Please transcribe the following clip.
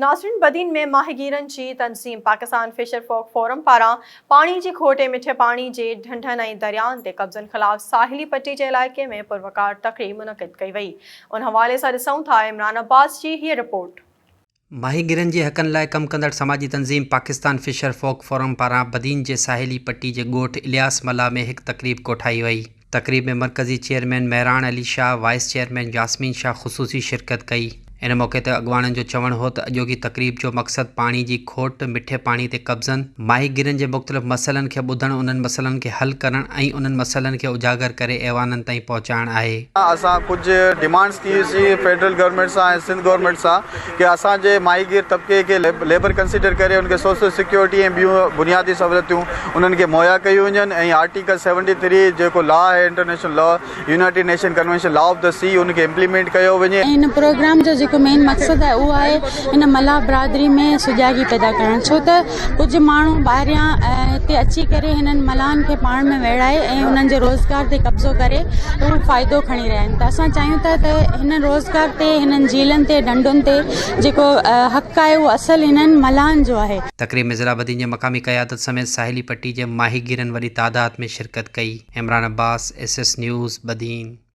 ناظرين بدين ۾ ماهيگيرن جي تنظيم پاڪستان فشر فوڪ فورم پاران پاڻي جي کوٽ ۽ مٺي پاڻي جي ڍنڍن ۽ دريائن تي قبضن خلاف ساحلي پٽي جي علائقي ۾ پروقار تقريب منعقد ڪئي وئي ان حوالي سان ڏسون ٿا عمران عباس جي هيء رپورٽ. ماهيگيرن جي حقن لاء ڪم ڪندڙ سماجي تنظيم پاڪستان فشر فوڪ فورم پاران بدين جي ساحلي پٽي جي ڳوٺ الياس ملاح ۾ هڪ تقريب ڪوٺائي وئي. تقريب ۾ مرڪزي chairman Mehran Ali Shah, vice chairman Yasmin Shah خصوصي شرڪت ڪئي. ان موقعي تي اڳواڻن جو چوڻ هو ته اڄوڪي تقريب جو مقصد پاڻي جي کوٽ، مٺي پاڻي تي قبضن، ماهيگيرن جي مختلف مسئلن کي ٻڌڻ، انهن مسئلن کي حل ڪرڻ ۽ انهن مسئلن کي اجاگر ڪري ايوانن تائين پهچائڻ آهي. اسان ڪجهه ڊمانڊس ڪئي سين فيڊرل گورنمينٽ سان ۽ سنڌ گورنمينٽ سان ڪي اسان جي ماهيگير طبقي کي ليبر ڪنسيڊر ڪري ان کي سوشل سيڪيورٽي ۽ ٻيون بنيادي سهولتيون انهن کي مهيا ڪيون وڃن ۽ آرٽيڪل سيونٽي ٿري جيڪو لا آهي international law united nation convention law of the sea ان کي امپليمينٽ ڪيو وڃي. هن پروگرام جو جيڪو مين مقصد آهي اهو آهي هن ملاح برادري ۾ سجاڳي پيدا ڪرڻ ڇو ته ڪجهه ماڻهو ٻاهريان هتي اچي ڪري هنن ملاحن کي پاڻ ۾ ويڙهائي ۽ انهن جي روزگار تي قبضو ڪري اهو فائدو کڻي رهيا آهن ته اسان چاهيون ٿا ته هن روزگار تي هنن جهيلن تي ڍنڍن تي جيڪو حق آهي اهو اصل هنن ملاحن جو آهي. تقريب ۾ ضلع بدين جي مقامي قيادت سميت ساحلي پٽي جي ماهيگيرن وڏي تعداد ۾ شرڪت ڪئي. Imran Abbas, S S news, Badin.